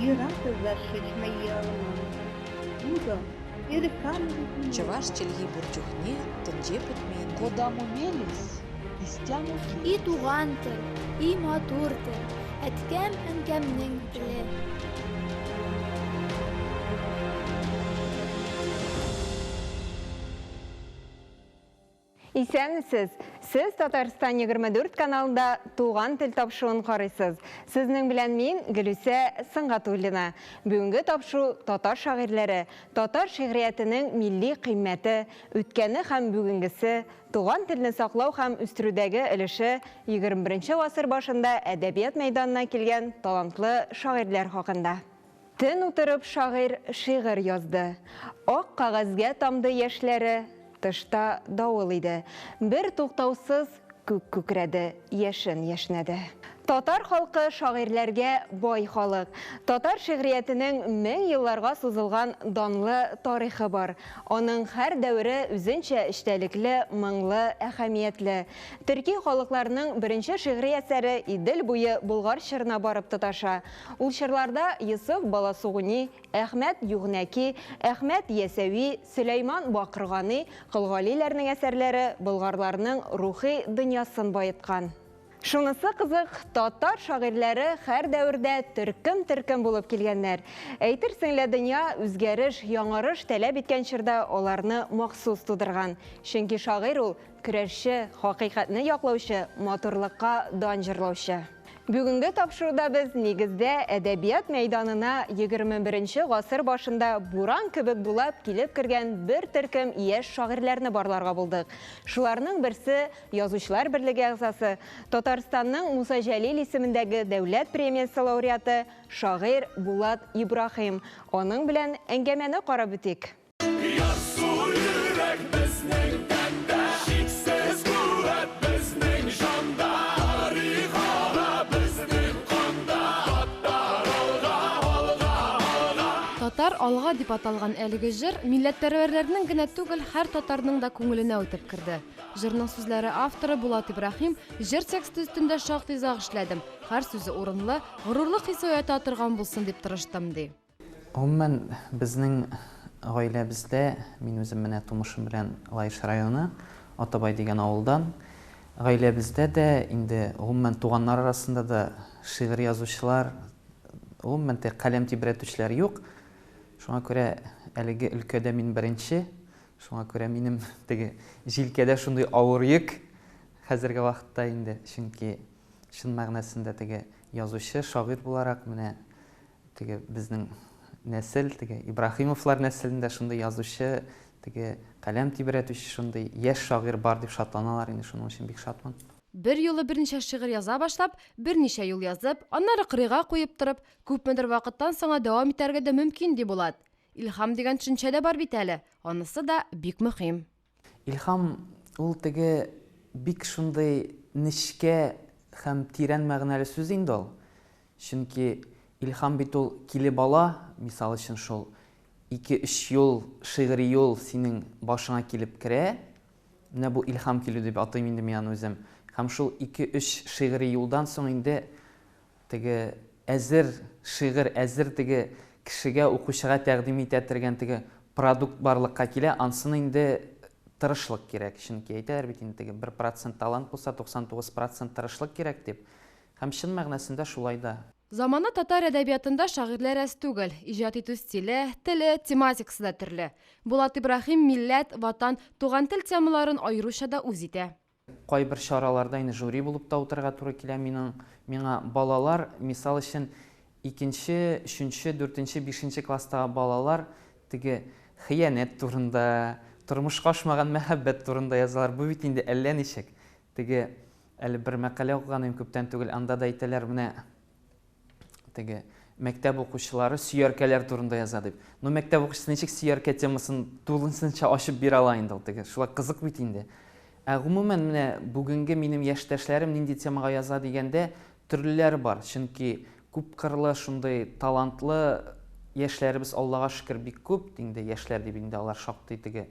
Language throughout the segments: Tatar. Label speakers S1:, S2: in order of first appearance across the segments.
S1: Юратӑ зашич мои Утӑ,
S2: Чӑваш чӗлхи пур чухне тӗнче пӗтмен.
S3: Кодамо мелесь, истямо
S4: И туган тел, и матур тел, әткәм-әнкәмнең теле.
S5: Исәнмесез! Сез Татарстан 24 каналында Туган тел тапшыруын карыйсыз. Сезнең белән мин, Гөлүсә Сөнгатуллина. Бүгенге тапшыру татар шагыйрьләре, татар шигъриятенең милли кыйммәте, үткәне һәм бүгенгесе, туган телне саклау һәм үстерүдәге өлеше, 21 нче гасыр башында әдәбият мәйданына килгән талантлы шагыйрьләр хакында. Төн утырып шагыйрь шигырь язды. Ак кәгазьгә тамды яшьләре, Тышта давыл иде. Бер туктаусыз күк күкрәде, яшен яшьнәде. Татар халкы шагыйрьләргә бай халык. Татар шигъриятенең 1000 елларга сузылган данлы тарихы бар. Аның һәр дәвере үзенчә эчтәлекле, моңлы, әһәмиятле. Төрки халыкларның беренче шигъри әсәре Идел буе Болгар чорына барып тоташа. Ул чорларда Йосыф Баласугуни, Әхмәт Югнәки, Әхмәт Ясәви, Сөләйман Бакыргани, Колгалиләрнең әсәрләре болгарларның рухи дөньясын баеткан. Шунысы кызык, татар шагыйрьләре һәр дәвердә төркем-төркем булып килгәннәр. Әйтерсең лә дөнья үзгәреш, яңарыш таләп иткән чорда аларны махсус тудырган. Чөнки шагыйрь ул, көрәшче, хакыйкатьне яклаучы, матурлыкка дан җырлаучы. Бүгенге тапшыруда без, нигездә, әдәбият мәйданына 21 гасыр башында буран кебек дулап килеп кергән бер төркем яшь шагыйрьләрне барларга булдык. Шуларның берсе, Язучылар берлеге әгъзасы, Татарстанның Муса Җәлил исемендәге дәүләт премиясе лауреаты, шагыйрь Булат Ибраһим. Аның белән әңгәмәне карап үтик.
S6: Ярсу йөрәк безнең тәндә, Чиксез куәт безнең җанда, Тарих ага безнең канда, Татар алга, алга, алга!
S7: Татар алга дип аталган әлеге җыр милләтпәрвәрләрнең генә түгел, һәр татарның да күңеленә үтеп керде. Җырның сүзләре авторы Булат Ибраһим, Җыр тексты өстендә шактый озак эшләдем, һәр сүзе урынлы, горурлык хисе уята торган булсын дип тырыштым, ди.
S8: Гомумән, безнең гаиләбездә, мин үзем менә тумышым белән Лаеш районы, Атабай дигән авылдан. Гаиләбездә дә, инде гомумән туганнар арасында да шигырь язучылар, гомумән теге каләм тибрәтүчеләр юк. Шуңа күрә әлеге өлкәдә мин беренче. Шуңа күрә минем теге җилкәдә шундый авыр йөк хәзерге вакытта инде, чөнки чын мәгънәсендә теге язучы, шагыйрь буларак менә Теге безнең нәсел, теге Ибраһимовлар нәселендә шундый язучы, теге каләм тибрәтүче шундый яшь шагыйрь бар дип шатланалар инде, шуның өчен бик шатмын.
S7: Бер юлы берничә шигырь яза башлап, берничә юл язып, аннары кырыйга куеп торып, күпмедер вакыттан соң дәвам итәргә дә мөмкин, ди Булат. Илһам дигән төшенчә дә бар бит әле, анысы да бик мөһим.
S8: Илһам ул теге бик шундый нечкә һәм тирән мәгънәле сүз инде ул. Чөнки илһам бит ул килеп ала, мисал өчен шул ике-өч юл, шигъри юл синең башыңа килеп керә. Менә бу илһам килү дип атыйм инде мин аны үзем. Һәм шул ике-өч шигъри юлдан соң инде теге әзер шигырь, әзер теге кешегә, укучыга тәкъдим итә тергән теге продукт барлыкка килә, ансын инде тырышлык кирәк. Чөнки әйтәләр бит инде теге 1% талант булса, 99 процент тырышлык кирәк дип. Һәм чын мәгънәсендә шулай да.
S7: Замана татар әдәбиятында шагыйрьләр әз түгел. Иҗат итү стиле, теле, тематикасы да төрле. Булат Ибраһим милләт, Ватан, туган тел темаларын аеруча да үз итә.
S8: Кайбер чараларда инде жюри булып та утырырга туры килә минең, миңа. Балалар, мисал өчен, икенче, өченче, дүртенче, бишенче класстагы балалар теге хыянәт турында, тормышка ашмаган мәхәббәт турында язалар. Бу бит инде әллә ничек. Теге Әле бер мәкалә укыган идем күптән түгел, анда да әйтәләр, менә теге мәктәп укучылары сөяркәләр турында яза дип. Ну, мәктәп укучысы ничек сөяркә темасын тулысынча ачып бирә ала инде ул теге. Шулай кызык бит инде. Ә гомумән менә бүгенге минем яшьтәшләрем нинди темага яза дигәндә, төрлеләре бар. Чөнки күпкырлы, шундый талантлы яшьләребез Аллага шөкер бик күп. Инде яшьләр дип инде алар шактый теге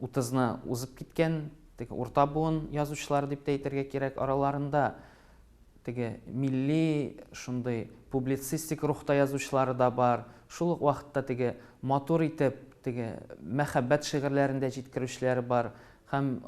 S8: утызны узып киткән, теге урта буын язучылары дип тә әйтергә кирәк, араларында теге милли шундый публицистик рухта язучылары да бар. Шул ук вакытта теге матур итеп теге мәхәббәт шигырьләрен дә җиткерүчеләре бар һәм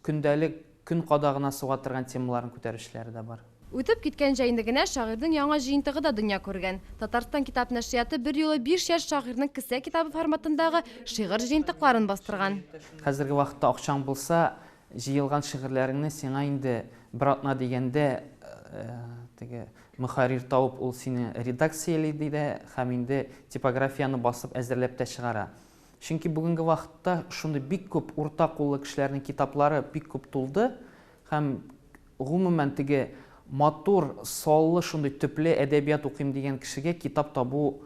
S8: көндәлек көн кадагына суга торган темаларын күтәрүчеләре дә бар.
S7: Үтеп киткән җәйне генә шагыйрьнең яңа җыентыгы да дөнья күргән. Татарстан китап нәшрияты берьюлы 5 яшь шагыйрьнең кесә китабы форматындагы шигырь җыентыкларын бастырган.
S8: Хәзерге вакытта акчаң булса, җыелган шигырьләреңне сиңа инде бер атна дигәндә теге мөхәррир табып, ул сине редакцияли ди дә һәм инде типографияне басып әзерләп тә чыгара. Чөнки бүгенге вакытта шундый бик күп урта куллы кешеләрнең китаплары бик күп тулды һәм гомумән теге матур, саллы шундый төпле әдәбият укыйм дигән кешегә китап табу,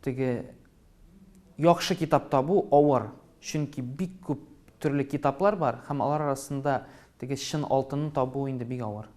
S8: теге яхшы китап табу авыр. Чөнки бик күп төрле китаплар бар һәм алар арасында теге чын алтынны табу инде бик авыр.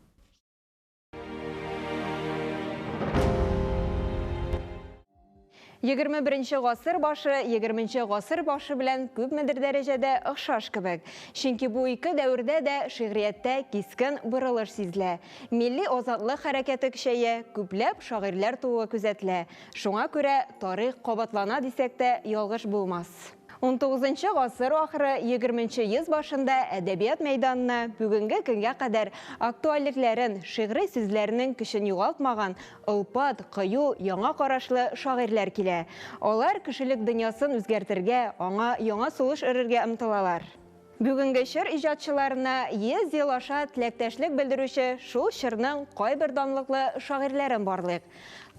S5: 21 гасыр башы, 20 гасыр башы белән күпмедер дәрәҗәдә охшаш кебек. Чөнки бу ике дәвердә дә шигърияттә кискен борылыш сизелә. Милли азатлык хәрәкәте көчәя, күпләп шагыйрьләр тууы күзәтелә. Шуңа күрә тарих кабатлана дисәк тә ялгыш булмас. 19 гасыр ахыры, 20 йөз башында әдәбият мәйданына бүгенге көнгә кадәр актуальлекләрен, шигъри сүзләренең көчен югалтмаган олпат, кыю, яңа карашлы шагыйрьләр килә. Алар кешелек дөньясын үзгәртергә, аңа яңа сулыш өрергә омтылалар. Бүгенге чор иҗатчыларына 100 ел аша теләктәшлек белдерүче шул чорның кайбер данлыклы шагыйрьләрен барлыйк.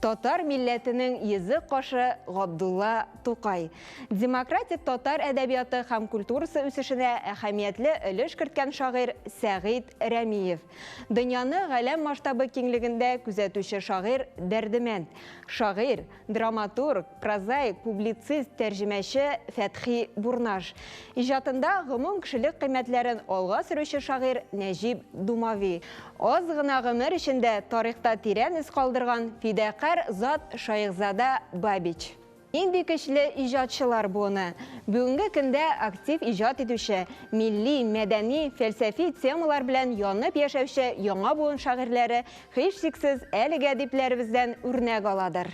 S5: Татар милләтенең йөзе кашы Габдулла Тукай. Демократик татар әдәбияты һәм культурасы үсешенә әһәмиятле өлеш керткән шагыйрь Сәгыйть Рәмиев. Дөньяны галәм масштабы киңлегендә күзәтүче шагыйрь Дәрдемәнд. Шагыйрь, драматург, прозаик, публицист, тәрҗемәче Фәтхи Бурнаш. Иҗатында гомум кешелек кыйммәтләрен алга сөрүче шагыйрь Нәҗип Думави. Аз гына гомер эчендә тарихта тирән эз калдырган фидакарь зат Шайхзада Бабич. Нинди көчле иҗатчылар буыны. Бүгенге көндә актив иҗат итүче, милли, мәдәни, фәлсәфи темалар белән янып яшәүче яңа буын шагыйрьләре һичшиксез әлеге әдипләребездән үрнәк аладыр.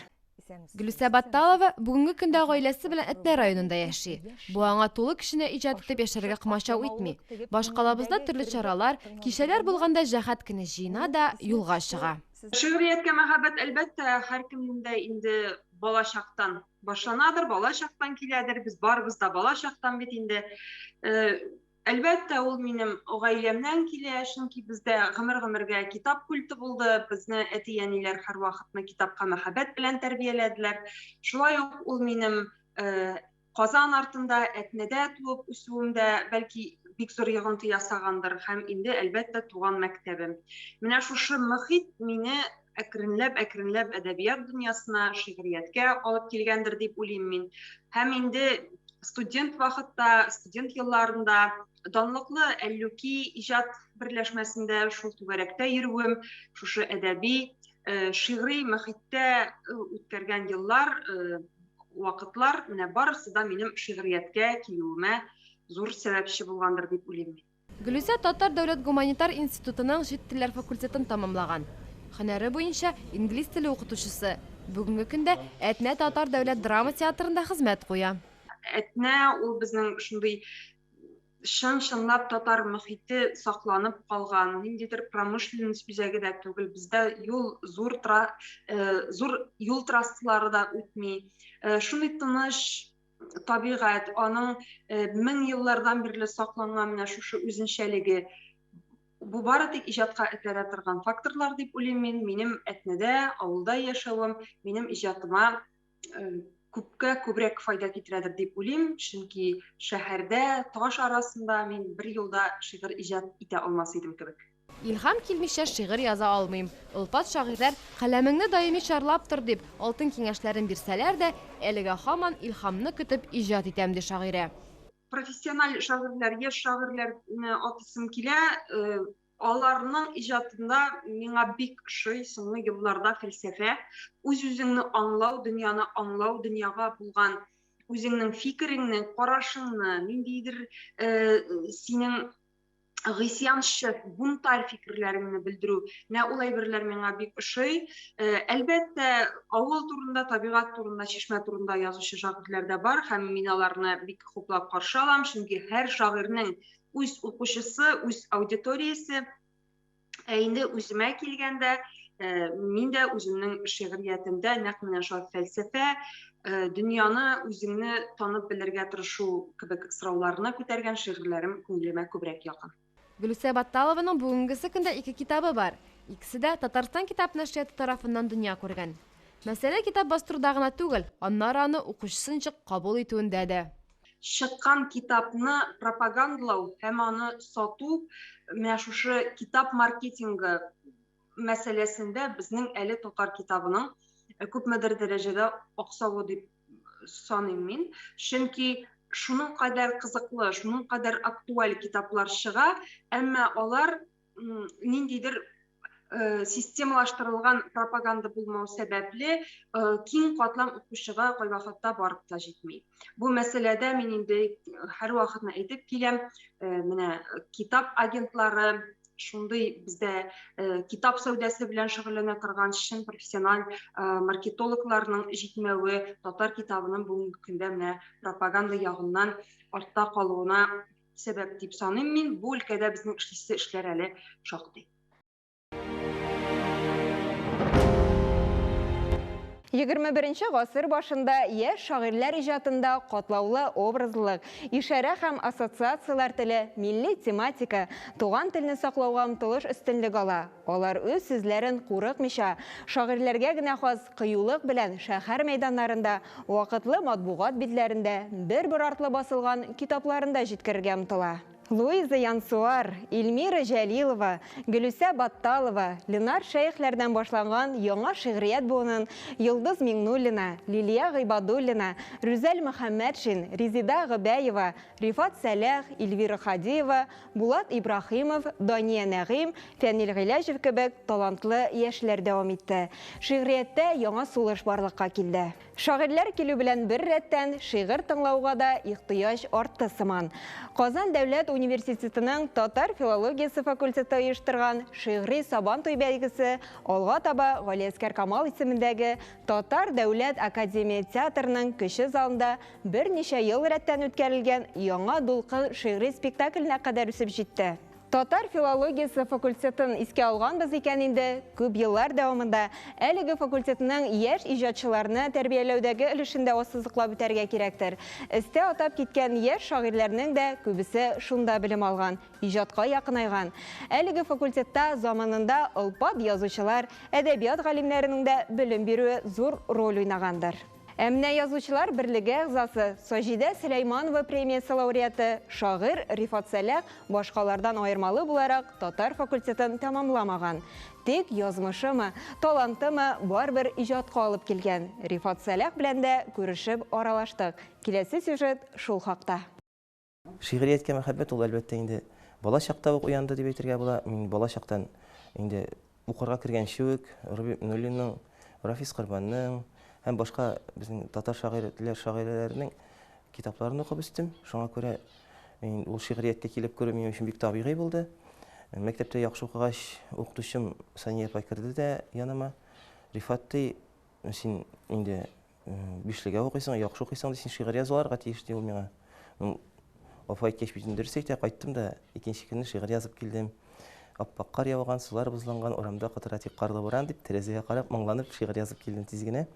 S7: Гөлүсә Батталова бүгенге көндә гаиләсе белән Әтнә районында яши. Бу аңа тулы көченә иҗат итеп яшәргә комачау итми. Башкалабызда төрле чаралар, кичәләр булганда җәһәт кенә җыена да юлга чыга.
S9: Шигърияткә мәхәббәт, әлбәттә, һәркемнең дә инде балачактан башланадыр, балачактан киләдер. Без барыбыз да балачактан бит инде. Әлбәттә, ул минем гаиләмнән килә, чөнки бездә гомер-гомергә китап культы булды. Безне әти-әниләр һәрвакытны китапка мәхәббәт белән тәрбияләделәр. Шулай ук ул минем Казан артында, Әтнәдә туып үсүемдә бәлки бик зур йогынты ясагандыр һәм инде, әлбәттә, туган мәктәбем. Менә шушы мөхит мине әкренләп-әкренләп әдәбият дөньясына, шигърияткә алып килгәндер дип уйлыйм мин. Һәм инде студент вакытта, студент елларында данлыклы Әллүки иҗат берләшмәсендә шул түгәрәктә йөрүем, шушы әдәби, шигъри мөхиттә үткәргән еллар, вакытлар менә барысы да минем шигърияткә килүемә зур сәбәпче булгандыр дип уйлыйм мин.
S7: Гөлүсә Татар дәүләт гуманитар институтының чит телләр факультетын тамамлаган. Һөнәре буенча инглиз теле укытучысы. Бүгенге көндә Әтнә татар дәүләт драма театрында хезмәт куя.
S9: Әтнә ул безнең шундый чын-чынлап татар мөхите сакланып калган, ниндидер промышленность үзәге дә түгел. Бездә юл зур тра, зур юл трассалары да үтми. Шундый тыныч табигать, аның мең еллардан бирле сакланган менә шушы үзенчәлеге. Бу бары тик иҗатка этәрә торган факторлар дип уйлыйм мин. Минем Әтнәдә, авылда яшәвем минем иҗатыма күпкә күбрәк файда китерәдер дип уйлыйм, чөнки шәһәрдә таш арасында мин бер юлда шигырь иҗат итә алмас идем кебек.
S7: Илһам килмичә шигырь яза алмыйм. Олпат шагыйрьләр каләмеңне даими чарлап тор дип алтын киңәшләрен бирсәләр дә, әлегә һаман илһамны көтеп иҗат итәм, ди шагыйрә.
S9: Профессиональ шагыйрьләр, яшь шагыйрьләрне атысым килә. Аларның иҗатында миңа бик ошый соңгы елларда фәлсәфә, үз-үзеңне аңлау, дөньяны аңлау, дөньяга булган үзеңнең фикереңне, карашыңны, ниндидер синең Гыйсьянчы, бунтарь фикерләреңне белдерү. Менә ул әйберләр миңа бик ошый. Әлбәттә, авыл турында, табигать турында, чишмә турында язучы шагыйрьләр дә бар һәм мин аларны бик хуплап каршы алам, чөнки һәр шагыйрьнең үз укучысы, үз аудиториясе. Ә инде үземә килгәндә, мин дә үземнең шигъриятемдә нәкъ менә шул фәлсәфә, дөньяны үзеңне танып белергә тырышу кебек сорауларны күтәргән шигырьләрем күңелемә күбрәк якын.
S7: Гөлүсә Батталованың бүгенгесе көндә ике китабы бар. Икесе дә Татарстан китап нәшрияты тарафыннан дөнья күргән. Мәсьәлә китап бастыруда гына түгел, аннары аны укучысы ничек кабул итүендә дә.
S9: Чыккан китапны пропагандалау һәм аны сату, менә шушы китап маркетингы мәсьәләсендә безнең әле татар китабының күпмедер дәрәҗәдә аксавы дип саныйм мин. Чөнки шуның кадәр кызыклы, шуның кадәр актуаль китаплар чыга, әмма алар ниндидер системалаштырылган пропаганда булмау сәбәпле киң катлам укучыга кайвакытта барып та җитми. Бу мәсьәләдә мин инде һәрвакытны әйтеп киләм, менә китап агентлары, шундый бездә китап сәүдәсе белән шөгыльләнә торган чын профессиональ маркетологларның җитмәве татар китабының бүгенге көндә менә пропаганда ягыннан артта калуына сәбәп дип саныйм мин. Бу өлкәдә безнең эшлисе эшләр әле шактый.
S5: 21 гасыр башында яшь шагыйрьләр иҗатында катлаулы образлылык, ишарә һәм ассоциацияләр теле, милли тематика, туган телне саклауга омтылыш өстенлек ала. Алар үз сүзләрен курыкмыйча, шагыйрьләргә генә хас кыюлык белән шәһәр мәйданнарында, вакытлы матбугат битләрендә, бер-бер артлы басылган китапларында җиткерергә омтыла. Луиза Янсуар, Эльмира Җәлилова, Гөлүсә Батталова, Ленар Шәехләрдән башланган яңа шигърият буынын Йолдыз Миңнуллина, Лилия Гыйбадуллина, Рүзәл Мөхәммәтшин, Резеда Гобәева, Рифат Сәлах, Эльвира Һадиева, Булат Ибраһимов, Дания Нәгыйм, Фәнил Гыйләҗев кебек талантлы яшьләр дәвам итте. Шигърияттә яңа сулыш барлыкка килде. Шагыйрьләр килү белән бер рәттән шигырь тыңлауга да ихтыяҗ артты сыман. Казан дәүләт университетының татар филологиясе факультеты оештырган шигъри Сабантуй бәйгесе алга таба Галиәсгар Камал исемендәге Татар дәүләт академия театрының кече залында берничә ел рәттән үткәрелгән Яңа дулкын шигъри спектакленә кадәр үсеп җитте. Татар филологиясе факультетын искә алганбыз икән инде, күп еллар дәвамында әлеге факультетның яшь иҗатчыларны тәрбияләүдәге өлешен дә ассызыклап үтәргә кирәктер. Өстә атап киткән яшь шагыйрьләрнең дә күбесе шунда белем алган, иҗатка якынайган. Әлеге факультетта заманында олпат язучылар, әдәбият галимнәренең дә белем бирүе зур роль уйнагандыр. Ә менә Язучылар берлеге әгъзасы, Саҗидә Сөләйманова премиясе лауреаты, шагыйрь Рифат Сәлах башкалардан аермалы буларак татар факультетын тәмамламаган. Тик язмышымы, талантымы барыбер иҗатка алып килгән. Рифат Сәлах белән дә күрешеп аралаштык. Киләсе сюжет шул хакта.
S10: Шигърияткә мәхәббәт ул, әлбәттә инде, бала чакта ук уянды дип әйтергә була. Мин бала чактан инде укырга кергәнче үк Рабит Миннуллинның, Рафис Корбанның һәм башка безнең татар шагыйрьләр, шагыйрәләренең китапларын укып үстем. Шуңа күрә мин ул шигърияткә килеп керү минем өчен бик табигый булды. Мәктәптә яхшы укыгач, укытучым Сания апай керде дә яныма. Рифат, ди, син инде бишлегә укыйсың, яхшы укыйсың, ди, син шигырь язуларга тиеш, ди ул миңа. Ну, апа әйткәч бит дөрес әйтә, кайттым да икенче көнне шигырь язып килдем. Аппак кар яуган, сулар бозланган, урамда котыра тик карлы буран дип, тәрәзәгә карап, моңланып шигырь язып килдем тиз генә.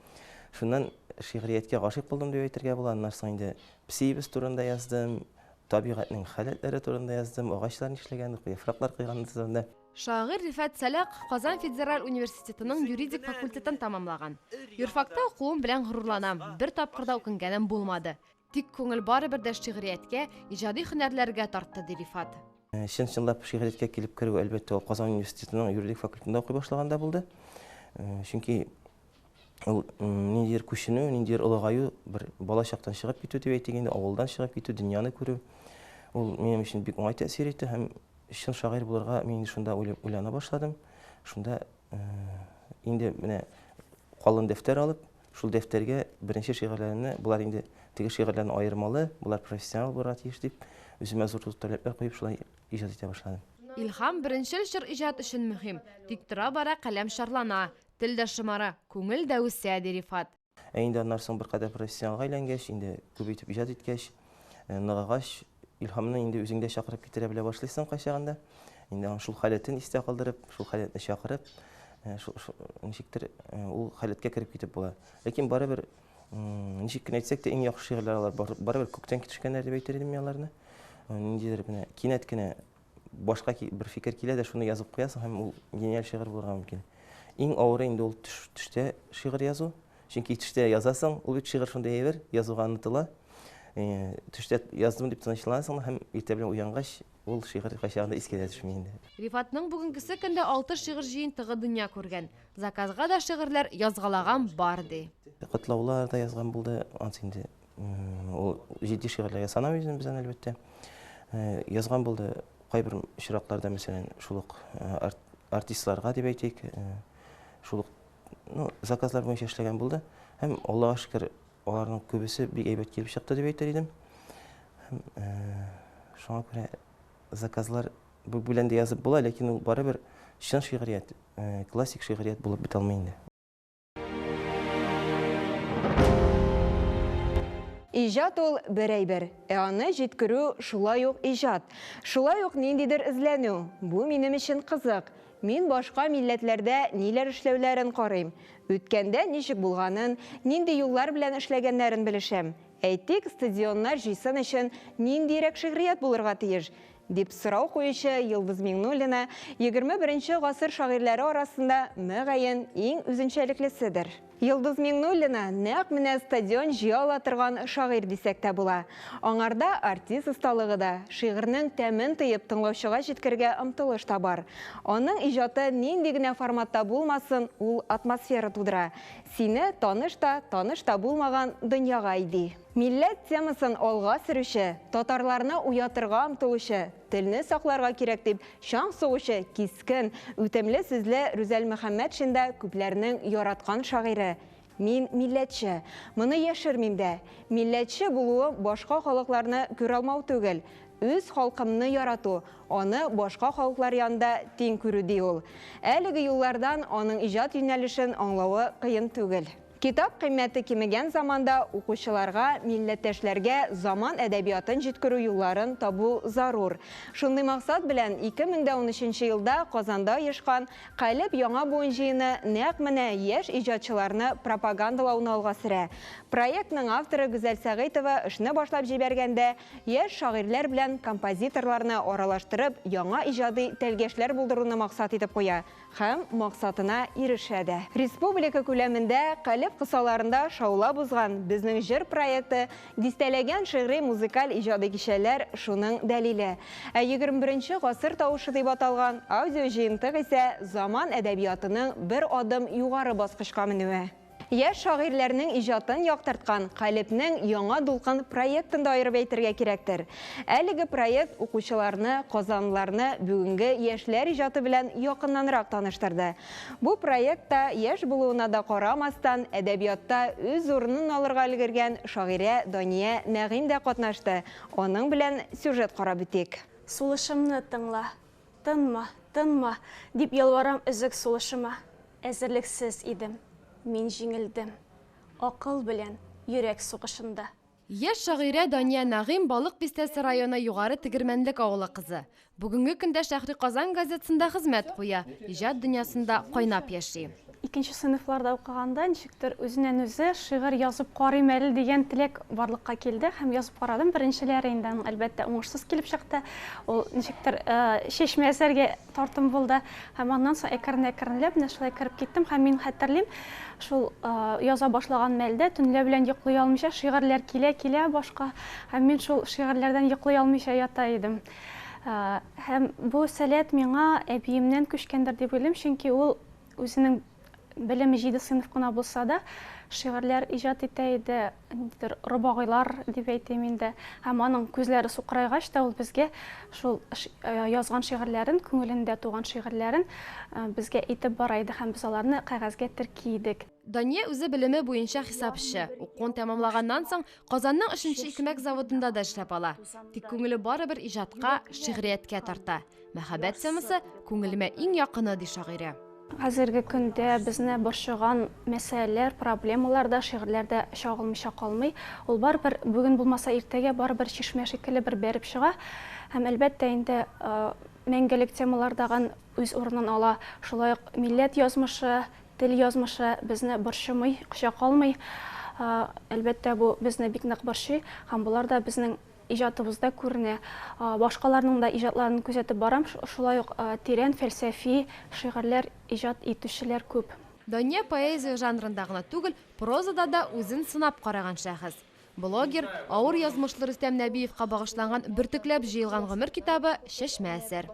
S10: Шуннан шигърияткә гашыйк булдым дип әйтергә була. Аннан соң инде песиебез турында яздым, табигатьнең халәтләре турында яздым, агачлар нишләгән, яфраклар койган турында.
S7: Шагыйрь Рифат Сәлах Казан федераль университетының юридик факультетын тәмамлаган. Юрфакта укуым белән горурланам, бер тапкыр да үкенгәнем булмады. Тик күңел барыбер дә шигърияткә, иҗади һөнәрләргә тартты, ди Рифат.
S10: Чын-чынлап шигърияткә килеп керү, әлбәттә, ул Казан университетының юридик факультетында укый башлаганда булды. Чөнки ул ниндидер күченү, ниндидер олыгаю, бер бала чактан чыгып китү дип әйтик инде, авылдан чыгып китү, дөньяны күрү, ул минем өчен бик уңай тәэсир итте һәм чын шагыйрь булырга мин инде шунда уйлана башладым. Шунда инде менә калын дәфтәр алып, шул дәфтәргә беренче шигырьләремне, болар инде теге шигырьләрдән аермалы, болар профессионал булырга тиеш дип, үземә зур-зур таләпләр куеп шулай. иҗат итә башладым.
S7: Илһам беренчел чор иҗат өчен мөһим. Тик тора-бара каләм чарлана, тел дә шомара, күңел дә үсә, ди Рифат.
S10: Ә инде аннан соң беркадәр профессионалга әйләнгәч, инде күп итеп иҗат иткәч, ныгыгач, илһамны инде үзең дә чакырып китерә белә башлыйсың кайчагында. Инде аның шул халәтен истә калдырып, шул халәтне чакырып, ничектер ул халәткә кереп китеп була. Ләкин барыбер, ничек кенә әйтсәк тә, иң яхшы шигырьләр алар барыбер күктән төшкәннәр дип әйтер идем мин аларны. Ниндидер менә кинәт кенә башка бер фикер килә дә шуны язып куясың һәм ул гениаль шигырь булырга мөмкин. Иң авыры инде ул төштә шигырь язу. Чөнки төштә язасың, ул бит шигырь шундый әйбер, язуга онытыла. Төштә яздым дип тынычланасың һәм иртә белән уянгач, ул шигырь кайчагында искә дә төшми инде.
S7: Рифатның бүгенгесе көндә 6 шигырь җыентыгы дөнья күргән. Заказга да шигырьләр язгалаган бар, ди.
S10: Котлаулар да язган булды, ансы инде ул җитди шигырьләргә санамыйбыз инде без аны, әлбәттә. Язган булды кайбер очракларда, мәсәлән, шул ук артистларга дип әйтик, шул ук, ну, заказлар буенча эшләгән булды. Һәм Аллага шөкер, аларның күбесе бик әйбәт килеп чыкты дип әйтер идем. Һәм шуңа күрә заказлар белән дә язып була, ләкин ул барыбер чын шигърият, классик шигърият булып бетә алмый инде.
S5: Иҗат ул бер әйбер, ә аны җиткерү шулай ук иҗат. Шулай ук ниндидер эзләнү. Бу минем өчен кызык. Мин башка милләтләрдә ниләр эшләүләрен карыйм. Үткәндә ничек булганын, нинди юллар белән эшләгәннәрен белешәм. Әйтик, стадионнар җыйсын өчен ниндирәк шигърият булырга тиеш? Дип сорау куючы Йолдыз Миңнуллина 21 гасыр шагыйрьләре арасында мөгаен иң үзенчәлеклеседер. Йолдыз Миңнуллина нәкъ менә стадион җыя ала торган шагыйрь дисәк тә була. Аңарда артист осталыгы да, шигырьнең тәмен тоеп тыңлаучыга җиткергә омтылыш та бар. Аның иҗаты нинди генә форматта булмасын, ул атмосфера тудыра. Сине таныш та, таныш та булмаган дөньяга әйди. Милләт темасын алга сөрүче, татарларны уятырга омтылучы, телне сакларга кирәк дип чаң сугучы кискен, үтемле сүзле Рүзәл Мөхәммәтшин да күпләрнең яраткан шагыйре. Мин милләтче. Моны яшермим дә. Милләтче булуы башка халыкларны күралмау түгел. Үз халкымны ярату, аны башка халыклар янында тиң күрү ди ул. Әлеге юллардан аның иҗат юнәлешен аңлавы кыен түгел. Китап кыйммәте кимегән заманда укучыларга, милләттәшләргә заман әдәбиятын җиткерү юлларын табу зарур. Шундый максат белән 2013 елда Казанда оешкан Калеб яңа буын җыены нәкъ менә яшь иҗатчыларны пропагандалауны алга сөрә. Проектның авторы Гүзәл Сәгыйтова эшне башлап җибәргәндә яшь шагыйрьләр белән композиторларны аралаштырып яңа иҗади тәлгәшләр булдыруны максат итеп куя. Һәм максатына ирешә дә. Республика күләмендә Калеб кысаларында шаулап узган Безнең җыр проекты дистәләгән шигъри музыкаль иҗади кичәләр шуның дәлиле. Ә 21 гасыр тавышы дип аталган аудио җыентык исә заман әдәбиятының бер адым югары баскычка менүе. Яшь шагыйрьләрнең иҗатын яктырткан Калебнең яңа дулкын проектын да аерып әйтергә кирәктер. Әлеге проект укучыларны, казанлыларны бүгенге яшьләр иҗаты белән якыннанрак таныштырды. Бу проектта яшь булуына да карамастан, әдәбиятта үз урынын алырга өлгергән шагыйрә Дания Нәгыйм дә катнашты. Аның белән сюжет карап үтик.
S11: Сулышымны тыңла, тынма, тынма, дип ялварам өзек сулышыма. Әзерлексез идем. Мин җиңелдем. Акыл белән йөрәк сугышында.
S7: Яшь шагыйрә Дания Нәгыйм Балык Бистәсе районы Югары Тегермәнлек авылы кызы. Бүгенге көндә Шәһри Казан газетасында хезмәт куя, иҗат дөньясында кайнап яши.
S11: Икенче сыйныфларда укыганда ничектер үзеннән үзе шигырь язып карыйм әле дигән теләк барлыкка килде һәм язып карадым. Беренчеләре инде аның әлбәттә уңышсыз килеп чыкты. Ул ничектер чәчмә әсәргә тартым булды һәм аннан соң әкрен-әкренләп менә шулай кереп киттем һәм мин хәтерлим, шул яза башлаган мәлдә төнлә белән йоклый алмыйча шигырьләр килә-килә башка һәм мин шул шигырьләрдән йоклый алмыйча ята идем. Һәм бу сәләт миңа әбиемнән күчкәндер дип уйлыйм, чөнки ул үзенең Белеме җиде сыйныф кына булса да, шигырьләр иҗат итә иде, ниндидер робагыйлар дип әйтим инде. Һәм аның күзләре сукырайгач та ул безгә шул язган шигырьләрен, күңелендә туган шигырьләрен безгә әйтеп бара иде һәм без аларны кәгазьгә терки идек.
S7: Дания үзе белеме буенча хисапчы. Укуын тәмамлаганнан соң, Казанның өченче икмәк заводында да эшләп ала. Тик күңеле барыбер иҗатка, шигърияткә тарта. Мәхәббәт темасы күңелемә иң якыны, ди шагыйрә.
S11: Хәзерге көндә безне борчыган мәсьәләләр, проблемалар да шигырьләрдә чагылмыйча калмый. Ул барыбер, бүген булмаса иртәгә, барыбер чишмә шикелле бер бәреп чыга. Һәм, әлбәттә инде, мәңгелек темалар дагын үз урынын ала. Шулай ук милләт язмышы, тел язмышы безне борчымый, коча калмый. Әлбәттә, бу безне бик нык борчый һәм болар да безнең иҗатыбызда күренә. Башкаларның да иҗатларын күзәтеп барам, шулай ук тирән фәлсәфи шигырьләр иҗат итүчеләр күп.
S7: Дания поэзия жанрында гына түгел, прозада да үзен сынап караган шәхес. Блогер, авыр язмышлы Рөстәм Нәбиевка багышланган Бөртекләп җыелган гомер китабы, чәчмә әсәр.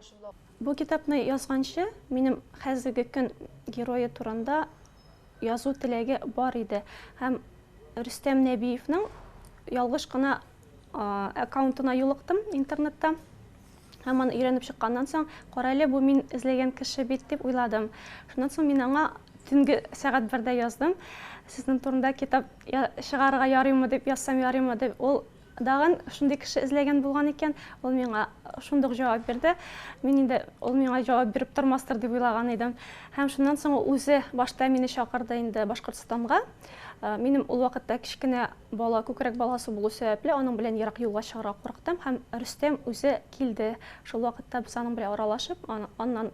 S11: Бу китапны язганчы, минем хәзерге көн герое турында язу теләге бар иде. Һәм Рөстәм Нәбиевның ялгыш кына аккаунтына юлыктым интернетта. Һәм аны өйрәнеп чыкканнан соң, кара әле, бу мин эзләгән кеше бит дип уйладым. Шуннан соң мин аңа төнге сәгать бердә яздым. Сезнең турында китап чыгарырга ярыймы дип язсам ярыймы дип. Ул дагын шундый кеше эзләгән булган икән, ул миңа шундук җавап бирде. Мин инде ул миңа җавап биреп тормастыр дип уйлаган идем. Һәм шуннан соң ул үзе башта мине чакырды инде Башкортстанга. Минем ул вакытта кечкенә бала, күкрәк баласы булу сәбәпле, аның белән ерак юлга чыгарга курыктым һәм Рөстәм үзе килде. Шул вакытта без аның белән аралашып, аннан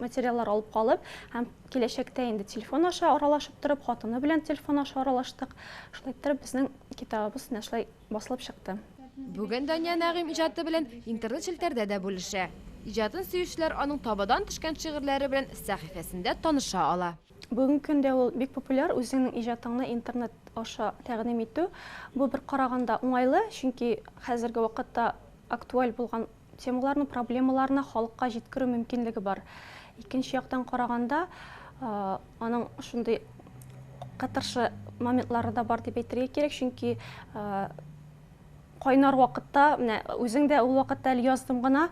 S11: материаллар алып калып һәм киләчәктә инде телефон аша аралашып торып, хатыны белән телефон аша аралаштык. Шулай иттереп, безнең китабыбыз менә шулай басылып чыкты.
S7: Бүген Дания Нәгыйм иҗаты белән интернет челтәрдә дә бүлешә. Иҗатын сөючеләр аның табадан төшкән шигырьләре белән сәхифәсендә таныша ала.
S11: Бүгенге көндә ул бик популяр, үзеңнең иҗатыңны интернет аша тәкъдим итү. Бу бер караганда уңайлы, чөнки хәзерге вакытта актуаль булган темаларны, проблемаларны халыкка җиткерү мөмкинлеге бар. Икенче яктан караганда, аның шундый кытыршы моментлары да бар дип әйтергә кирәк, чөнки кайнар вакытта, менә үзең дә ул вакытта әле яздым гына,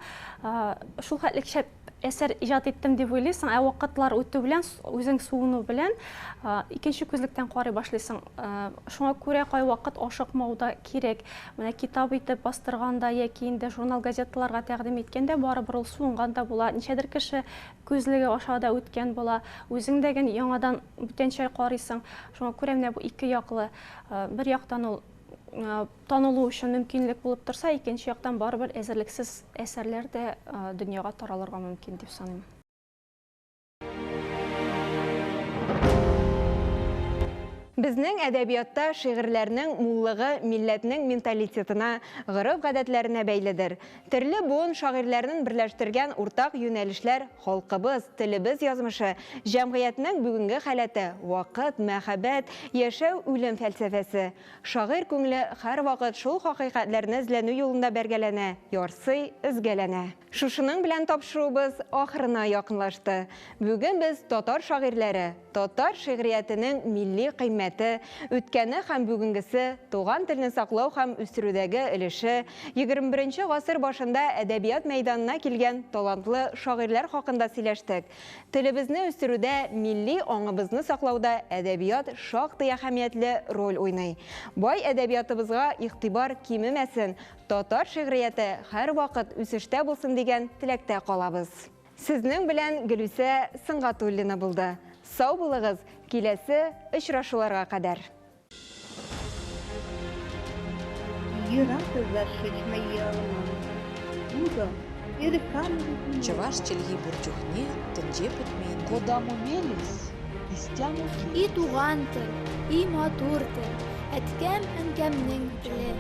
S11: шул хәтлек шәп әсәр иҗат иттем дип уйлыйсың, ә вакытлар үтү белән, үзең суыну белән, икенче күзлектән карый башлыйсың. Шуңа күрә кайвакыт ашыкмау да кирәк. Менә китап итеп бастырганда яки инде журнал, газеталарга тәкъдим иткәндә барыбер ул суынган да була, ничәдер кеше күзлеге аша да үткән була, үзең дә гел яңадан бүтәнчә карыйсың. Шуңа күрә менә бу ике яклы. Бер яктан ул танылу өчен мөмкинлек булып торса, икенче яктан барыбер әзерлексез әсәрләр дә дөньяга таралырга мөмкин дип саныйм.
S5: Безнең әдәбиятта шигырьләрнең муллыгы милләтнең менталитетына, гореф-гадәтләренә бәйледер. Төрле буын шагыйрьләрен берләштергән уртак юнәлешләр халкыбыз, телебез язмышы, җәмгыятьнең бүгенге халәте, вакыт, мәхәббәт, яшәү, үлем фәлсәфәсе. Шагыйрь күңеле һәрвакыт шул хакыйкатьләрне эзләнү юлында бәргәләнә, ярсый, өзгәләнә. Шушының белән тапшыруыбыз ахырына якынлашты. Бүген без татар шагыйрьләре, татар шигъриятенең милли кыйммәте, үткәне һәм бүгенгесе, туган телне саклау һәм үстерүдәге өлеше, 21 гасыр башында әдәбият мәйданына килгән талантлы шагыйрьләр хакында сөйләштек. Телебезне үстерүдә, милли аңыбызны саклауда әдәбият шактый әһәмиятле роль уйный. Бай әдәбиятыбызга игътибар кимемәсен, Татар шигърияте һәрвакыт үсештә булсын дигән теләктә калабыз. Сезнең белән Гөлүсә Сөнгатуллина булды. Сау булыгыз, киләсе очрашуларга кадәр.
S2: Чӑваш чӗлхи пур чухне тӗнче пӗтмен.
S3: Кодамо мелесь, истямо
S4: И туган тел, и матур тел, әткәм-әнкәмнең теле.